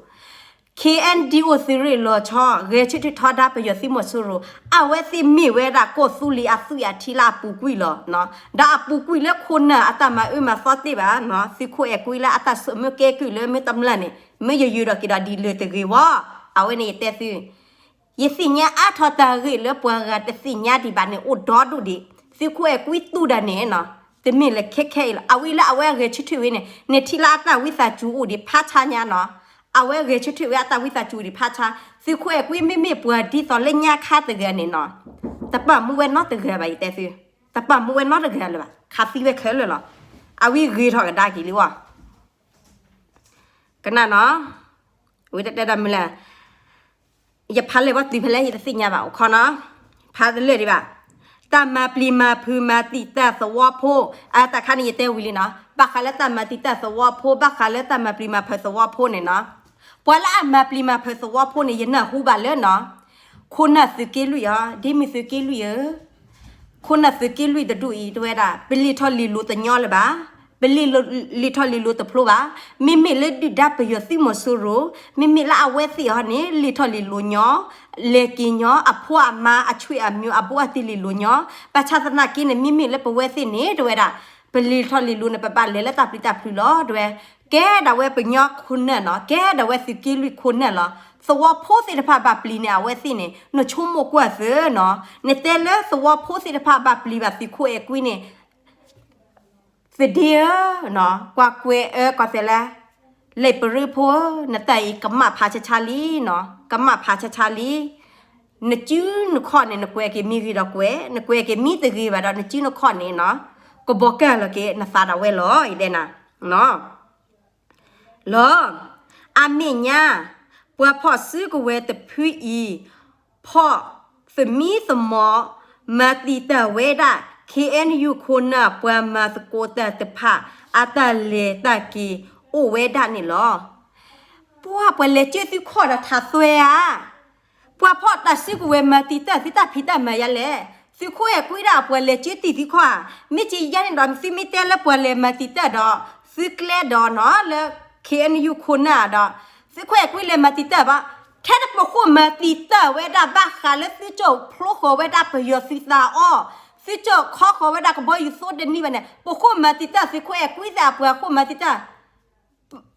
KNDO သုးရ့ၣ်လီၤဆီ ဂဲၤဆၢထၢၣ်ထီဒါပယီၤသုးမီၤစိရိၤ, အဝဲသ့ၣ်မ့ၢ်ဝဲဒၣ်ကီၢ်သူလ့ၤအသွံၣ်အထံလၢအပူၤကွံာ်လီၤ. ဒီးအပူၤကွံာ်လၢခိၣ်နၢ်အတၢ်မၤအၢမၤသီသ့ဘၣ်နီၤ. သုးခိၣ်အဲၤကွံလၢအတၢ်ဆၢမုၢ်ကဲကုၢ်လၢမ့ၢ်တမျၢ်န့ၣ် မ့ၢ်ယယုာ်ဒီးက့ၤဒီးဒ်လၢတဂ့ၤဝဲ, အဝဲန့ၣ်ယတဲသု ယသ့ၣ်ညါအါထီၣ်တၢ်ဂ့ၢ်လၢပှၤဂၤတသ့ၣ်ညါဒံးဘၣ်န့ၣ် အိၣ်ဒီဒူၣ်ဒံး. သုးခိၣ်အဲၤကွံသူၣ်ဒၣ်န့ၣ်နီၤ တမ့ၢ်လၢခဲခဲအံၤလီၤ. အဝဲလၢအဝဲအဂဲၤဆၢထၢၣ်ဝဲန့ၣ် န့ၣ်ထံၣ်လၢအတၢ်ဝံသးစူၤအိၣ်ဒံးဖးဆါညါနီၤ. အဝဲဂဲၤဆၢထၢၣ်ဝဲအတၢ်ဝံသးစူၤဒံးဖးဆါ. သုးခိၣ်အဲၤကွံမ့မ့ၢ်ပှၤဒ်သိးလၢညါခါတဂၤန့ၣ်နီၤ တပာ်မူဝဲနီတဂၤဘၣ် ယတဲသု, တပာ်မူဝဲနီတဂၤလၢၤဘၣ်. ခးသံဝဲခဲလၢာ်လီၤ. အဝဲဂ့ၤထီၣ်ကဒါက့ၤလံဝဲ ကနၣ်နီၤ, ဝဲတတဲဒၣ်မုၢ်လၢ်, ယဖးလဲၢ်ဘီတုၤဖဲလဲၣ် ယတသ့ၣ်ညါဘၣ် အိၣ်ခီနီၤ, ဖးတလၢာ်ဒံးဘၣ်. တၢ်မၤပျံၤမၤဖုးမၤတံာ်တာ်သဝီဖိ, အတၢ်ခါန့ၣ်ယတဲဝံၤလံနီၤ, ဘၣ်ဃးလၢတၢ်မၤတံာ်တာ်သဝီဖိ, ဘၣ်ဃးလၢတၢ်မၤပျံၤမၤဖုးသဝီဖိန့ၣ်နီၤ, ပှၤလၢအမၤပျံၤမၤဖုးသဝီဖိန့ၣ် ယနၢ်ဟူဘၣ်လၢနီၤ ခိၣ်နၢ်သုးက့လွံၢ်ဧၢ, ဒ်မ့ၢ်သုးက့လွံၢ်ဧၢ, ခိၣ်နၢ်သုးက့လွံၢ်တဒူၣ်အံၤ တဝဲဒၣ် ပလံာ်ထီၣ်လံာ်လိၤတညီလၢၤဘၣ်, ပလံာ်ထီၣ်လံာ်လိၤတဖျိဘၣ်, မ့မ့ၢ်လၢဒုၣ်ဒါပယီၤသုးမီၤစိရိၤ, မ့မ့ၢ်လၢအဝဲသ့ၣ်အံၤန့ၣ် လံာ်ထီၣ်လံာ်လိၤညီ, လဲၤက့ၤညီ, အဖိအမါအဆွေအမျိုး အဘူးအတံၢ်လံာ်လိၤညီ, ဘၣ်ဆၣ်သနာ်က့န့ၣ် မ့မ့ၢ်လၢပဝဲသ့ၣ်န့ၣ် တဝဲဒၣ် ပလံာ်ထီၣ်လံာ်လိၤန့ၣ် ပဘၣ်လဲၤလၢတၢ်ပျံၤတၢ်ဖုးလီၤ တဝဲ, ကဲဒၣ်ဝဲပညီခိၣ်နၢ်နီၤ, ကဲဒၣ်ဝဲသုးက့လွံၢ်ခိၣ်နၢ်လီၤ. သဝီဖိသ့ၣ်တဖၣ်ဘၣ်ပျံၤန့ၣ် အဝဲသ့ၣ်န့ၣ် နဆိကမိၣ်ကွၢ်သ့နီၤ, နတဲလၢသဝီဖိသ့ၣ်တဖၣ်ဘၣ်ပျံၤဘၣ်သုးခိၣ်အဲၤကွံန့ၣ် သဒ့ဧၢ, ကွၢ်ကွဲးအၢကီၢ်သဲးလၢ လံာ်ပရၢဖိဧၢ, နတၢ်အံၤကမၣ်ဖးဆါဆါလံနီၤ, ကမၣ်ဖးဆါဆါလံ. နစုနခီၣ်န့ၣ် နကွဲးက့ၤမ့ၢ်ဂ့ၤဒီးကွဲး, နကွဲးက့ၤမ့ၢ်တဂ့ၤဘၣ်ဒီး နစုနခီၣ်န့ၣ်နီၤ, ကဘီကၢ်လီၤက့ၤနသးဒၣ်ဝဲလီၤ, ယတဲနၤ လီၤ. အမဲာ်ညါ ပှၤဖီၣ်စုကဝဲၤတဖုအံၤ ဖီၣ်သမံသမိး မၤတံာ်တာ်ဝဲဒၣ် ခ့ၣ်အဲၣ်ယူၣ် ခိၣ်နၢ်ပှၤမၤသကိးတၢ်တဖၣ် အတၢ်လဲၤတၢ်က့ၤအိၣ်ဝဲဒၣ်န့ၣ်လီၤ. ပှၤ ပှၤလဲၤကၢသုခီၣ်ဒီးထးသွဲဧါ. ပှၤဖီၣ်တၢ်စုကဝဲၤမၤတံာ်တာ်သုတၢ်ဖံးတၢ်မၤယါလဲၣ်. သုးခိၣ်အဲၣ်ကွံဒၣ်ပှၤလဲၤကၢတံာ်သုခီၣ်ဧါ. မ့ၢ်က့ယါန့ၣ်ဒီး သုမ့ၢ်တဲလၢပှၤလဲၤမၤတံာ်တာ်ဒီး သုကျဲဒီးနီၤ လၢ ခ့ၣ်အဲၣ်ယူၣ် ခိၣ်နၢ်ဒီး သုးခိၣ်အဲၣ်ကွံလဲၤမၤတံာ်တာ်ဘၣ်. ထဲတပဃိမၤတံာ်တာ်ဝဲဒၣ်ဘၣ်ဃးလၢသုကၠိၣ်ဖျိဃီၤဝဲဒၣ်ပယီၤသုးသးအီၣ်, သုကၠိၣ်ခီဃီၤဝဲဒၣ်ကဘီယူၤသိတနံၣ်ဘၣ်န့ၣ် ပဃိမၤတံာ်တာ်သုးခိၣ်အဲၣ်ကွံသ့ၣ်အပှၤဃိမၤတံာ်တာ်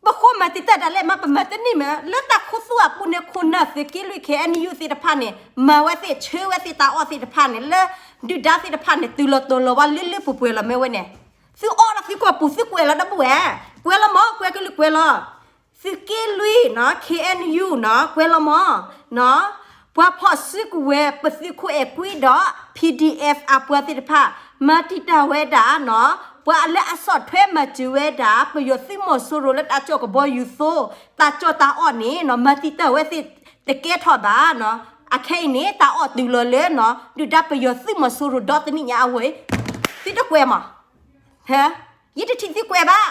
ပဃိမၤတံာ်တာ်ဒၣ်လဲာ်မး ပမၤတန့ၢ်မး လၢတၢ်ခူသူၣ်အပူၤန့ၣ် ခိၣ်နၢ်သုးက့လွံၢ် ခ့ၣ်အဲၣ်ယူၣ် သ့ၣ်တဖၣ်န့ၣ် မၤဝဲသ့ၣ် ဆၢဝဲသ့ၣ်တၢ်အီၣ်သ့ၣ်တဖၣ်န့ၣ် လၢဒုၣ်ဒါသ့ၣ်တဖၣ်န့ၣ် တုၤလီၤတီၤလီၤဝဲလၢလၢပှဲၤပှဲၤလီၤမ့ၢ်ဝဲန့ၣ် သုအီၣ်ဒီးသုကီၢ်ပူၤ သုကွဲးလီၤဒီပုၢ်ဝဲၢ် ကွဲးလီၤမး ကွဲးကလုာ်ကွဲးလီၤ သုးက့လွံၢ်နီၤ ခ့ၣ်အဲၣ်ယူၣ်နီၤ ကွဲးလီၤမး နီၤ ပှၤဖီၣ်စုကဝဲၤ ပသုးခိၣ်အဲၣ်ကွံဒီး PDF အပှၤသ့ၣ်တဖၣ် မၤတံာ်တာ်ဝဲဒၣ်နီၤ ပှၤလၢအဆီၣ်ထွဲမၤစၢၤဝဲဒၣ် ပယီၤသုးမီၤစိရိၤလၢတၢ်ကၠီၣ်ကဘီယူၤသိ တၢ်ကၠီၣ်တၢ်အီၣ်န့ၣ်နီၤ မၤတံာ်တာ်ဝဲသ့ၣ်တကဲထီၣ်ဘၣ်နီၤ အခဲအံၤန့ၣ် တၢ်အီၣ်တုၤလီၤလၢနီၤ ဒုၣ်ဒါပယီၤသုးမီၤစိရိၤဒီတနံၣ်ညါအဝဲ သုတကွဲးမး ဟဲ ယတထံၣ်သုကွဲးဘၣ်.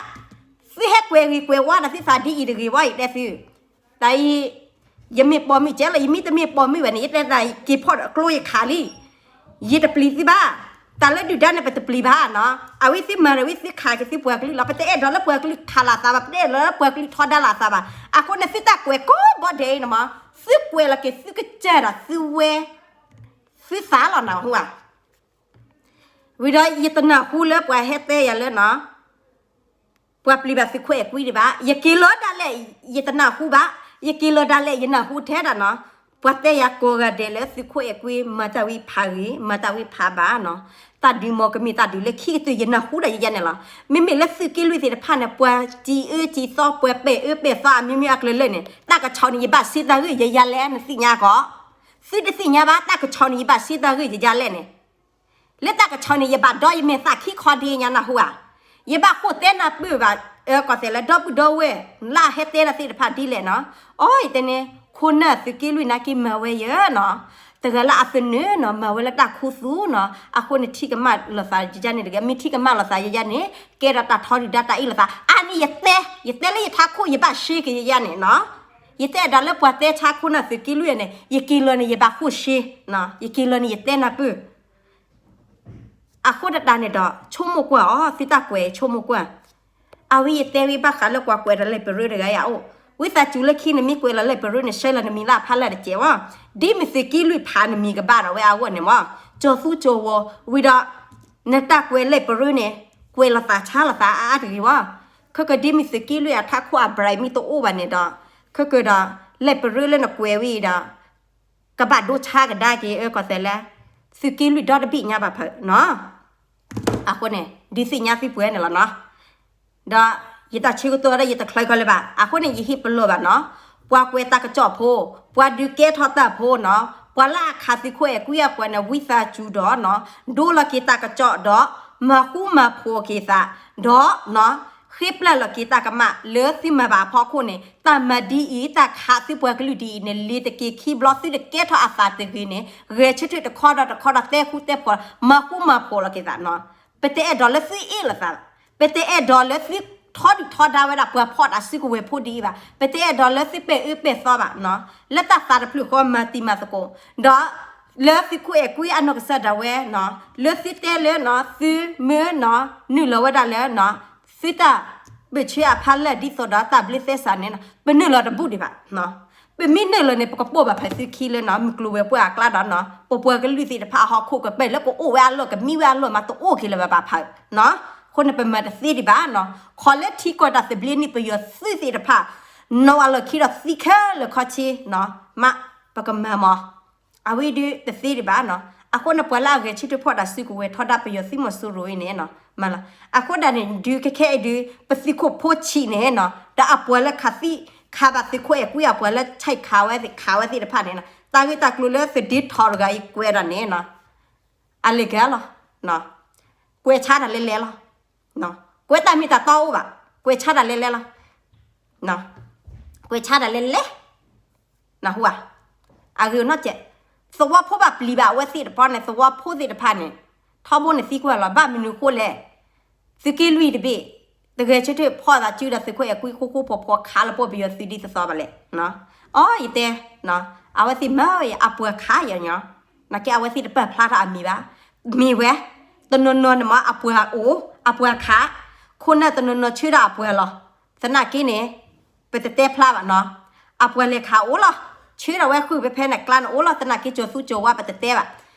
သုဟဲကွဲးဂ့ၤကွဲးဝါဒီးသုသးဒ်အံၤတဂ့ၤဝဲ ယတဲသု. တၢ်အံၤ ယမ့ၢ်ပိာ်မုၣ်ကဲလီၤ ယမ့ၢ်တမ့ၢ်ပိာ်မုၣ်ဘၣ်န့ၣ် ယတဲဒၣ်က့ၤဖီၣ်ကျိယခးလံ ယတပျံၤသုဘၣ်. တၢ်လၢဒုၣ်ဒါန့ၣ် ပတပျံၤဘၣ်နီၤ. အဝဲသုမၤဒီးဝဲသုခးက့ၤသုပှၤကလုာ်လီၤ. ပတအဲၣ်ဒိးလၢပှၤကလုာ်ခးလီၤသးဘၣ် ပတအဲၣ်ဒိးလၢပှၤကလုာ်ထီဒါလိာ်သးဘၣ်. အဃိန့ၣ်သုတၢ်ကွဲးကိးဘီဒဲးအံၤန့ၣ်မး သုကွဲးလီၤက့ၤသုကစၢ်ဒၣ်သုဝဲ သုသးလီၤနၢ်ဟူဧါ. ဝံၤဒီးယတနၢ်ဟူလၢပှၤဟဲတဲယၤလၢနီၤ ပှၤပျံၤဘၣ်သုးခိၣ်အဲၣ်ကွံဒံးဘၣ်. ယက့ၤလီၤဒၣ်လဲာ် ယတနၢ်ဟူဘၣ်. ယက့ၤလီၤဒၣ်လဲာ် ယနၢ်ဟူထဲဒၣ်နီၤ ပှၤတဲယၤကိးဂၤဒဲးလၢသုးခိၣ်အဲၣ်ကွံ မၤတၢ်ဝံဖးဂ့ၤ မၤတၢ်ဝံဖးဘၣ်နီၤ. တၢ်ဒုးမ့ၢ်ကမ့ၢ်တၢ်ဒုးလၢခံကတၢၢ် ယနၢ်ဟူဒၣ်ယယဲန့ၣ်လီၤ. မ့မ့ၢ်လၢသုးက့လွံၢ်သ့ၣ်တဖၣ်န့ၣ် ပှၤစံးအၢစံးသီ ပှၤပဲာ်အၢပဲာ်သီအမျိုးမျိုးအကလုာ်လၢာ်န့ၣ် တၢ်ကဆီန့ၣ် ယဘၣ်စ့တၢ်ဂ့ၢ်ယယၤလဲၣ် နသ့ၣ်ညါကီး. သုတသ့ၣ်ညါဘၣ် တၢ်ကဆီန့ၣ် ယဘၣ်စ့တၢ်ဂ့ၢ်ယယၤလဲၣ်န့ၣ် လၢတၢ်ကဆီန့ၣ် ယဘၣ်ဒီးယမဲာ်သၣ်ခံခီဒ့ညါနၢ်ဟူဧါ. ယဘၣ်ဃိၣ်တဲနၢ်ပၢၢ်ဘၣ် အၢ ကီၢ်သဲးလၢဒီပုၢ်ဒီဝဲၢ် လၢအဟဲတဲတၢ်သ့ၣ်တဖၣ်ဒ်လဲၣ်နီၤ. အိ ယတဲန့ၣ် ခိၣ်နၢ်သုးက့လွံၢ်နာ်က့မၤဝဲယဲနီၤ, တဂၤလၢအသနၢၣ်နီၤ မၤဝဲလၢတၢ်ခူသူၣ်နီၤ, အဃိန့ၣ်ထံၣ်ကမၣ်လိာ်သးယယဲန့ၣ်တဂ့ၤ, မ့ၢ်ထံၣ်ကမၣ်လိာ်သးယယဲန့ၣ် ကဲဒီးတၢ်ထီဒုၣ်ဒါတၢ်အ့ၣ်လိာ်သး. အါန့ၣ်ယတဲ, ယတဲလၢယထးခိၣ် ယဘၣ်ရှဲက့ၤယယဲန့ၣ်နီၤ. ယတဲဒၣ်လၢပှၤတဲဆါခိၣ်နၢ်သုးက့လွံၢ်န့ၣ် ယက့ၤလီၤန့ၣ် ယဘၣ်ဃိၣ်ရှဲ, ယက့ၤလီၤန့ၣ် ယတဲနၢ်ပၢၢ် အဃိတတးန့ၣ်ဒီး ဆိကမိၣ်ကွၢ်အီၤ သုတၢ်ကွဲးဆိကမိၣ်ကွၢ်. အဝဲယတဲဝဲဘၣ်ဃးလၢပှၤကွဲးဒီးလဲၤပရၢတဂၤအံၤအိၣ်, ဝံသးစူၤလၢခံနမ့ၢ်ကွဲးလီၤလဲၤပရၢန့ၣ် ဆှၢလီၤနမံၤလၢအဖီလာ်တစဲးဝဲ, ဒ်မ့ၢ်သုးက့လွံၢ်ဖးနမံၤကဘၣ်ဒီးဝဲအဂီၢ်န့ၣ်မး, ကၠီၤသူကၠီၤဝီၤ ဝံၤဒီး နတၢ်ကွဲးလဲၤပရၢန့ၣ် ကွဲးလိာ်သးဆါလိာ်သးအါအါတဂ့ၤဝဲ. ခဲကဒ်မ့ၢ်သုးက့လွံၢ်အထးခိၣ်အဘြၤမ့ၢ်တအိၣ်ဘၣ်န့ၣ်ဒီး ခဲကဒီး လဲၤပရၢလၢနကွဲးဝဲအံၤဒီး ကဘၣ်ဒိဆါကဒါက့ၤ အၢ ကီၢ်သဲးလဲၣ်, သုးက့လွံၢ်ဒီတဘ့ၣ်ညါဘၣ်ဖၢးနီၤ. အဃိန့ၣ် ဒုးသ့ၣ်ညါသုပှဲၤန့ၣ်လီၤနီၤ. ဒီးယတၢ်ဆၢကတီၢ်ဒီးယတချီကီလၢၤဘၣ်, အဃိန့ၣ် ယဟ့ၣ်ပလီၢ်ဘၣ်နီၤ, ပှၤကွဲးတၢ်ကစီၣ်ဖိ, ပှၤဒုးကဲထီၣ်တၢ်ဖိနီၤ, ပှၤလၢအခးသုးခိၣ်အဲၤကွံအပှၤန့ၣ် ဝံသးစူၤဒီးနီၤ, ဒိလီၤက့ၤတၢ်ကစီၣ်ဒီး မၤဃူမၤဖိးက့ၤသး, ဒီးနီၤ ဃ့ပျၢ်လီၤက့ၤတၢ်ကမၣ်လၢသုမၤဘၣ်အဖီခိၣ်န့ၣ် တၢ်မၤဒ်အံၤ တၢ်ခးသုပှၤကလုာ်ဒ်အံၤန့ၣ် လ့ၤတက့ၤခံဘျီ သုတကဲထီၣ်အသးတဂ့ၤန့ၣ် ဂဲၤဆၢထၢၣ်တခီဒီးတခီဒီးတဲဃူတဲဖိး မၤဃူမၤဖိးလီၤက့ၤသးနီၤ. ပတအဲၣ်ဒိးလၢသုအ့ၣ်လိာ်သး, ပတအဲၣ်ဒိးလၢသုထီဒုၣ်ထီဒါဝဲဒၣ်ပှၤဖီၣ်တၢ်စုကဝဲၤဖိဒ်အံၤဘၣ်, ပတအဲၣ်ဒိးလၢသုပဲာ်အၢပဲာ်သီဘၣ်နီၤ, လၢတၢ်သးတဖျၢၣ်ဃီမၤတံၤမၤသကိး, ဒီးလၢသုးခိၣ်အဲၤကွံအနီၢ်ကစၢ်ဒၣ်ဝဲနီၤ, လၢသုတဲလၢနီၤ သုမ့ၢ်နီၤ နုာ်လီၤဝဲဒၣ်လၢနီၤ သုတၢ်ဘၢၣ်ဆၢအဖီလာ်ဒ်သိးဒီးတၢ်ဘျုးသဲစးန့ၣ်နီၤ ပနုာ်လီၤတဘူၣ်ဒံးဘၣ်. ပမ့ၢ်နုာ်လီၤန့ၣ် ပကပိာ်ဘၣ်ဖးသုခံလၢနီၤ မုၢ်ကျိၤဝဲၤကွာ်အကျါဒီးနီၤ ပပှၤကလုာ်သ့ၣ်တဖၣ်အဟီၣ်ခိၣ်ကပၢၢ်လၢကအိၣ်ဝဲအလီၢ် ကမံဝဲအလီၢ်မး တအိၣ်က့ၤလၢၤဘၣ်ဘၣ်ဖးနီၤ. အဃိန့ၣ် ပမၤတသ့ဒံးဘၣ်နီၤ. ခီလၢထံကီၢ်တၢ်သဘျ့နံၣ် ပယီၤသုးသ့ၣ်တဖၣ် နီၣ်အလီၢ်ခံဒီးသံခဲလၢာ်ခီဆ့နီၤ မ့ၢ်ပကမၤမး အဝဲဒုးတသ့ဒံးဘၣ်နီၤ. အဃိန့ၣ် ပှၤလၢအဂဲၤဆၢထၢၣ်ဖီၣ်တၢ်စုကဝဲၤထီဒါပယီၤသုးမီၤစိရိၤအံၤန့ၣ်နီၤ မၤလီၤ. အဃိဒၣ်န့ၣ် ဒုးခဲခဲအံၤဒုး ပသုးခိၣ်ဖိဆံးန့ၣ်နီၤ ဒီးအပှၤလၢခးသံ ခးဘၣ်သုးခိၣ်အဲၤကွံအပှၤလၢ ဆဲးခးဝဲ ခးဝဲသ့ၣ်တဖၣ်န့ၣ်နီၤ တၢ်ဂ့ၢ်တၢ်ကျိၤလၢသဒ့ထီၣ်တဂၤအံၤကွဲးဒၣ်န့ၣ်နီၤ အလဲၤကလီၤ ကွဲးဆါတၢ်လဲၤလဲၤလီၤ. ကွဲးတၢ်မ့ၢ်တၢ်တီအိၣ်ဘၣ်, ကွဲးဆါတၢ်လဲၤလဲၤလီၤ. ကွဲးဆါတၢ်လဲၤလဲၤ နၢ်ဟူဧါ. အဂ့ၢ်နီၢ်ကဲး သဝီဖိဘၣ်ပျံၤဘၣ်အဝဲသ့ၣ်တဖၣ်န့ၣ် သဝီဖိသ့ၣ်တဖၣ်န့ၣ် ထီဘိန့ၣ်သံကွၢ်လီၤ ဘၣ်မနုၤဃိလဲၣ်. သုးက့လွံၢ်တဘ့ၣ် တဂဲၤဆၢထၢၣ်ဖီၣ်သးစုဒီးသုးခိၣ်အဲၤကွံဃူဃူဖိးဖိးခးလၢပှၤပယီၤသုးဒ်သိးသိးဘၣ်လဲၣ်. အီ ယတဲ အဝဲသ့ၣ်မၤအပှၤခးယၤညီ နာ်က့အဝဲသ့ၣ်တပာ်ဖျါထီၣ်အမံၤဘၣ်. မ့ၢ်ဝဲ တနီၤနီၤန့ၣ်မ့ၢ်အပှၤအိၣ် အပှၤခး ခိၣ်နၢ်တနီၤနီၤဆၢဒီးအပှၤလီၤ. သနာ်က့န့ၣ် ပတတဲဖျါဘၣ်နီၤ. အပှၤလဲၤခးအိၣ်လီၤ. ဆၢဒီးဝဲဃုာ်ဖဲဖဲန့ၣ် ကျါန့ၣ်အိၣ်လီၤ. သနာ်က့ကၠီၤသူကၠီၤဝါပတတဲဘၣ်.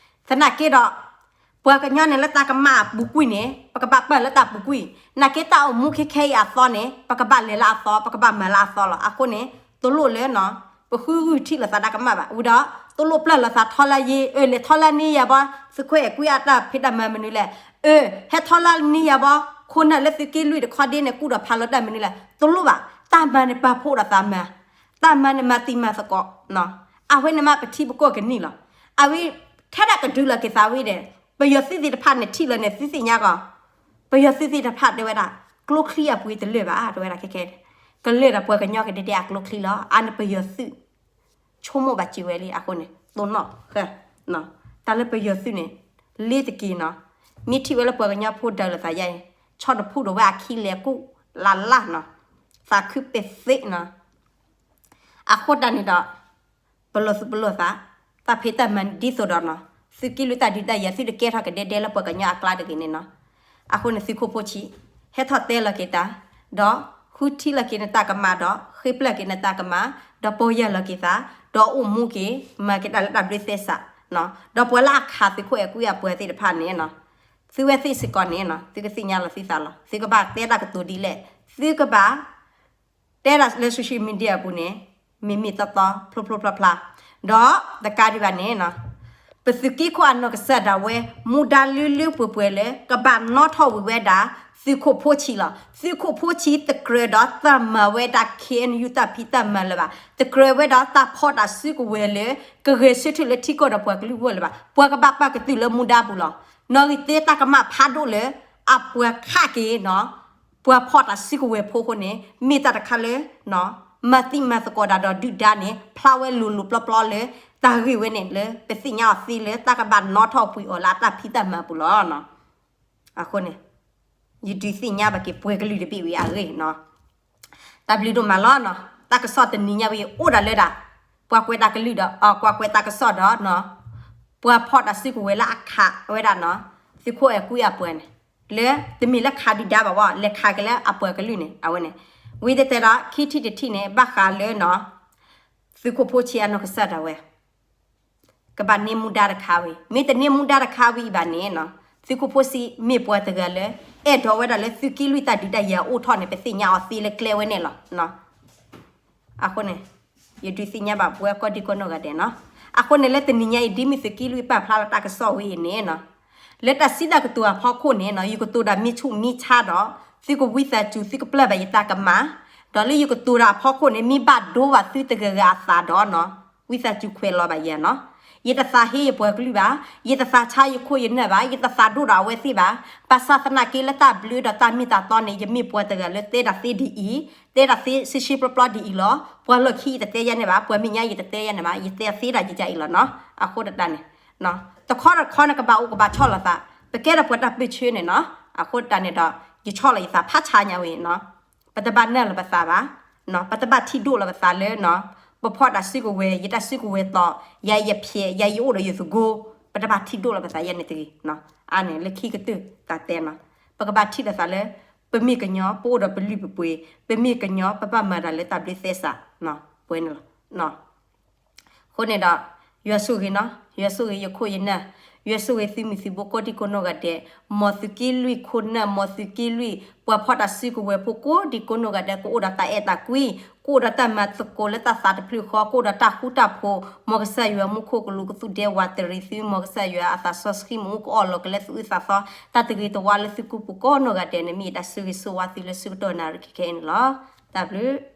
သနာ်က့ဒီး ပှၤကညီန့ၣ်လၢတၢ်ကမၣ်အပူၤကွံာ်န့ၣ် ပကဘၣ်ပာ်လၢတၢ်ပူၤကွံာ်, နာ်က့တၢ်အိၣ်မူခဲခဲအံၤအသီန့ၣ် ပကဘၣ်လဲၤလၢအသီ ပကဘၣ်မၤလၢအသီလီၤ. အဃိန့ၣ် တလိၣ်လၢ ပဃုဂုာ်ထံၣ်လိာ်သးတၢ်ကမၣ်ဘၣ်. ဝံၤဒီး တလိၣ်ပျၢ်လိာ်သးထီလၢယ့ အၢ လဲၤထီလၢန့ၢ်ယၤဘီ သုးခိၣ်အဲၤကွံအတၢ်ဖံးတၢ်မၤမနုၤလဲၣ်. အၢ ဟဲထီလၢန့ၢ်ယၤဘီ ခိၣ်နၢ်လၢသုးက့လွံၢ်တခီဒ့န့ၣ် ကူၣ်ဒီးဖးလီၤတၢ်မနုၤလဲၣ်. တလိၣ်ဘၣ်. တၢ်မၤန့ၣ်ပာ်ဖှိၣ်ဒီးသးမၤ, တၢ်မၤန့ၣ်မၤတံၤမၤသကိး အဝဲန့ၣ်မးပထံပကီၢ်ကနံၣ်လီၤ. အဝဲ ထဲဒၣ်ကဒုးလီၤက့ၤသးဝံၤဒီး ပယီၤသုးသ့ၣ်တဖၣ်န့ၣ်ထံၣ်လီၤန့ၣ် သုသ့ၣ်ညါကီး ပယီၤသုးသ့ၣ်တဖၣ်တဲဝဲဒၣ် ကျိချံအပူၤတလၢာ်ဘၣ် တဲဝဲဒၣ်ခဲခဲ ကလၢာ်ဒီးပှၤကညီကဒဲဒဲအကျိချံလီၤ. အါန့ၣ်ပယီၤသုး ဆိကမိၣ်ဘၣ်စၢၤဝဲလံ အဃိန့ၣ် တိၢ်နီၣ်ဃဲ တၢ်လၢပယီၤသုးန့ၣ် လ့ၤတက့ၤနီၤ, မ့ၢ်ထံၣ်ဝဲလၢပှၤကညီဖိဒၢးလိာ်သးယါအံၤ ဆီၣ်တဖူၣ်ဒီးဝဲအခံလဲၤကူၣ်လၢ်လၢ်နီၤ, သးခုပဲာ်သ့နီၤ. အဃိတၢ်န့ၣ်ဒီး ပလီၢ်သူၣ်ပလီၢ်သး, တၢ်ဖံးတၢ်မၤဒ်သိးဒီးနီၤ, သုးက့လွံၢ်တၢ်ဒုးတၢ်ယၤ သုတကဲထီၣ်ကဒဲဒဲလၢပှၤကညီအကျါတဂ့ၤန့ၣ်နီၤ. အဃိန့ၣ်သုးခိၣ်ဖိဆံး ဟဲထီၣ်တဲလီၤက့ၤတၢ်, ဒီးဃုထံၣ်လီၤက့ၤနတၢ်ကမၣ်ဒီး ဃ့ပျၢ်က့ၤနတၢ်ကမၣ်, ဒီးပီၢ်ယၢ်လီၤက့ၤသး, ဒီးအိၣ်မူက့ၤ မၤက့ၤတၢ်လၢတၢ်ဘျုးသဲစး, ဒီးပှၤလၢအခးသုးခိၣ်အဲၤကွံအပှၤသ့ၣ်တဖၣ်န့ၣ်နီၤ, သုဝဲသ့ၣ်စ့ၢ်ကီးန့ၣ်နီၤ သုကသ့ၣ်ညါလီၤသုသးလီၤ. သုကဘၣ်တဲတၢ်ကတိၤဒ်လဲၣ်, သုကဘၣ် တဲဒၣ်လၢ social media အပူၤန့ၣ် မ့ၢ်မ့ၢ်တီတီ ဖျိဖျိဖျါဖျါ, ဒီးတကးဒံးဘၣ်န့ၣ်နီၤ, ပသုးက့ခိၣ်အနီၢ်ကစၢ်ဒၣ်ဝဲ မူဒါလၢလၢပှဲၤပှဲၤလၢ ကဘၣ်နီၣ်ထီၣ်ဝံၤဝဲဒၣ် သုးခိၣ်ဖိဆံးလီၤ. သုးခိၣ်ဖိဆံးသကြၢးဒီးတၢ်မၤဝဲဒၣ် ခ့ၣ်အဲၣ်ယူၣ် တၢ်ဖံးတၢ်မၤလၢၤဘၣ်. သကြၢးဝဲဒၣ်တၢ်ဖီၣ်တၢ်စုကဝဲၤလၢ ကဂဲၤဆၢထၢၣ်လၢထံကီၢ်ဒီးပှၤကလုာ်အဂီၢ်လၢၤဘၣ်. ပှၤကဘၣ်ပာ်ကတုာ်လၢမူဒါပူၤလီၤ. နီၣ်ဂံၢ်သၢတၢ်ကမၣ်ဖးဒိၣ်လၢ အပှၤခးက့ၤ ပှၤဖီၣ်တၢ်စုကဝဲၤဖိအဃိန့ၣ် မ့ၢ်တၢ်တခါလၢ မၤသံမၤသကိးတၢ်ဒီးဒုၣ်ဒါန့ၣ် ဖျါဝဲလိၤလိၤပျီပျီလၢ တၢ်ဂ့ၢ်ဝဲန့ၣ်လၢ ပသ့ၣ်ညါအီၤသ့လၢ တၢ်ကဘၣ်နီၣ်ထီၣ်ပှံၤအီၤလၢအတၢ်ဖံးတၢ်မၤပူၤလီၤ. အဃိန့ၣ် ယဒုးသ့ၣ်ညါဘၣ်က့ၤပှၤကလုာ်တဘ့ၣ်ဝံၤအဂ့ၢ်နီၤ. တၢ်ဘျုးဒိၣ်မးလီၤနီၤ. တၢ်ကစီၣ်တနံၤညါဝံၤ အိၣ်ဒၣ်လၢဒၣ် ပှၤကွဲးတၢ်ကလုၢ်ဒီး အကွၢ်ကွဲးတၢ်ကစီၣ်ဒီး ပှၤဖီၣ်တၢ်စုကဝဲၤလၢအခးဝဲဒၣ်နီၤ သုးခိၣ်အဲၤကွံအပှၤန့ၣ် လၢတမ့ၢ်လၢခးဒုၣ်ဒါဘၣ်ဝဲ လဲၤခးက့ၤလၢအပှၤကလုာ်န့ၣ် အဝဲန့ၣ် ဝံၤတဲတဲဒီး ခံထံၣ်တထံၣ်န့ၣ် ဘၣ်ဃးလၢနီၤ သုးခိၣ်ဖိဆံးအနီၢ်ကစၢ်ဒၣ်ဝဲ ကဘၣ်န့ၢ်မူဒါတခါဝံၤ မ့ၢ်တန့ၢ်မူဒါတခါဝံၤဘၣ်န့ၣ်နီၤ သုးခိၣ်ဖိဆံးမ့ၢ်ပှၤတဂၤလၢ အဲၣ်ဒိးဝဲဒၣ်လၢသုးက့လွံၢ်တၢ်ဒုးတၢ်ယၤအိၣ်ထီၣ်န့ၣ် ပသ့ၣ်ညါအီၤသ့လၢကျဲဝဲန့ၣ်လီၤ. အဃိန့ၣ် ယဒုးသ့ၣ်ညါဘၣ်ပှၤကိးဒံကိးနီၢ်ဂၤဒဲးနီၤ. အဃိန့ၣ်လၢတနံၤညါအံၤ ဒ်မ့ၢ်သုးက့လွံၢ်ပာ်ဖျါလီၤတၢ်ကစီၣ်ဝဲအံၤန့ၣ်နီၤ လၢတၢ်စံးတၢ်ကတိၤအဖီခိၣ်န့ၣ်နီၤ ယကတိၤတၢ်မ့ၢ်ဆူၣ်မ့ၢ်ဆါဒီး သုကဝံသးစူၤ သုကပျၢ်ဘၣ်ယတၢ်ကမၣ်, ဒီးလၢယကတိၤတၢ်အဖီခိၣ်န့ၣ် မ့ၢ်ဘၣ်ဒိဘၣ်သုတဂၤဂၤအသးဒီးနီၤ ဝံသးစူၤခွဲးလီၤဘၣ်ယၤနီၤ. ယတသးဟ့ယပှၤကလုာ်ဘၣ်, ယတသးဆါယခိၣ်ယနၢ်ဘၣ်, ယတသးဒိၣ်ဒီးအဝဲသ့ၣ်ဘၣ်. ဘၣ်ဆၣ်သနာ်က့လၢတၢ်ဘျုးဒီးတၢ်မ့ၢ်တၢ်တီန့ၣ် ယမ့ၢ်ပှၤတဂၤလၢတဲတၢ်သ့ဒ်အံၤ, တဲတၢ်သ့ဆှံဆှံပျီပျီဒ်အံၤလီၤ. ပှၤလီၢ်ခံယတတဲယၤန့ၣ်ဘၣ်, ပှၤမဲာ်ညါယတတဲယၤန့ၣ်ဘၣ်, ယတဲသ့ဒၣ်ယကအံၤလီၤနီၤ. အဃိဒၣ်တၢ်န့ၣ် တခီတခီန့ၣ် ကဘၣ်အိၣ်ကဘၣ်ဆီၣ်လီၤသး, ပကဲထီၣ်ပှၤတၢ်ပၢဆှၢန့ၣ်နီၤ. အဃိဒၣ်တၢ်န့ၣ်ဒီး ယဆီၣ်လီၤယသးဖးဆါညါဝဲနီၤ. ပတဘၣ်နၢ်လီၤပသးဘၣ်, ပတဘၣ်ထံၣ်ဒိၣ်လီၤပသးလၢ ပဖီၣ်တၢ်စုကဝဲၤ, ယတၢ်စုကဝဲၤသီၣ်, ယၤယဖျဲး, ယၤယအိၣ်ဒီးယသကိး, ပတဘၣ်ထံၣ်ဒိၣ်လီၤပသးယဲန့ၣ်တဂ့ၤ. အါန့ၣ်လၢခံကတၢၢ်တၢ်တဲနီၤ, ပကဘၣ်ထံၣ်လိာ်သးလၢ ပမ့ၢ်ကညီ ပအိၣ်ဒီးပလုၢ်ပပှ့ၤ, ပမ့ၢ်ကညီ ပဘၣ်မၤတၢ်လၢတၢ်ဘျုးသဲစး, ပဝဲန့ၣ်လီၤ. အဃိန့ၣ်ဒီး ယွၤဆိၣ်ဂ့ၤနီၤ, ယွၤဆိၣ်ဂ့ၤယခိၣ်ယနၢ်, ယွၤဆိၣ်ဂ့ၤသုးမုၢ်သုးဘိကိးဒံကိးနီၢ်ဂၤဒဲး, မ်သုးက့လွံၢ်ခိၣ်နၢ်, မ်သုးက့လွံၢ် ပှၤဖီၣ်တၢ်စုကဝဲၤဖိကိးဒံကိးနီၢ်ဂၤဒဲး ကအိၣ်ဒီးတၢ်အဲၣ်တၢ်ကွံ, ကအိၣ်ဒီးတၢ်မၤသကိးလၢတၢ်သးတဖျၢၣ်ဃီ, ကအိၣ်ဒီးတၢ်ဃူတၢ်ဖိး, မ်ကစၢ်ယွၤမူခိၣ်ကလူးကသူၣ်ဒဲဝးတရံးသု, မ်ကစၢ်ယွၤအသးစီဆှံမ့ၢ်အိၣ်ကအီၣ်လီၤကလဲၤသူၣ်အုးသးသီ, တၢ်တဂ့ၤတဝါလၢသုကူပူၤကိးနီၢ်ဂၤဒဲးန့ၣ် မ့ၢ်ယတၢ်ဆၢဂ့ၤဆၢဝါသုလၢဆၢကတီၢ်နၣ်ရံၣ်ခဲခဲအံၤန့ၣ်လီၤ. တၢ်ဘျုး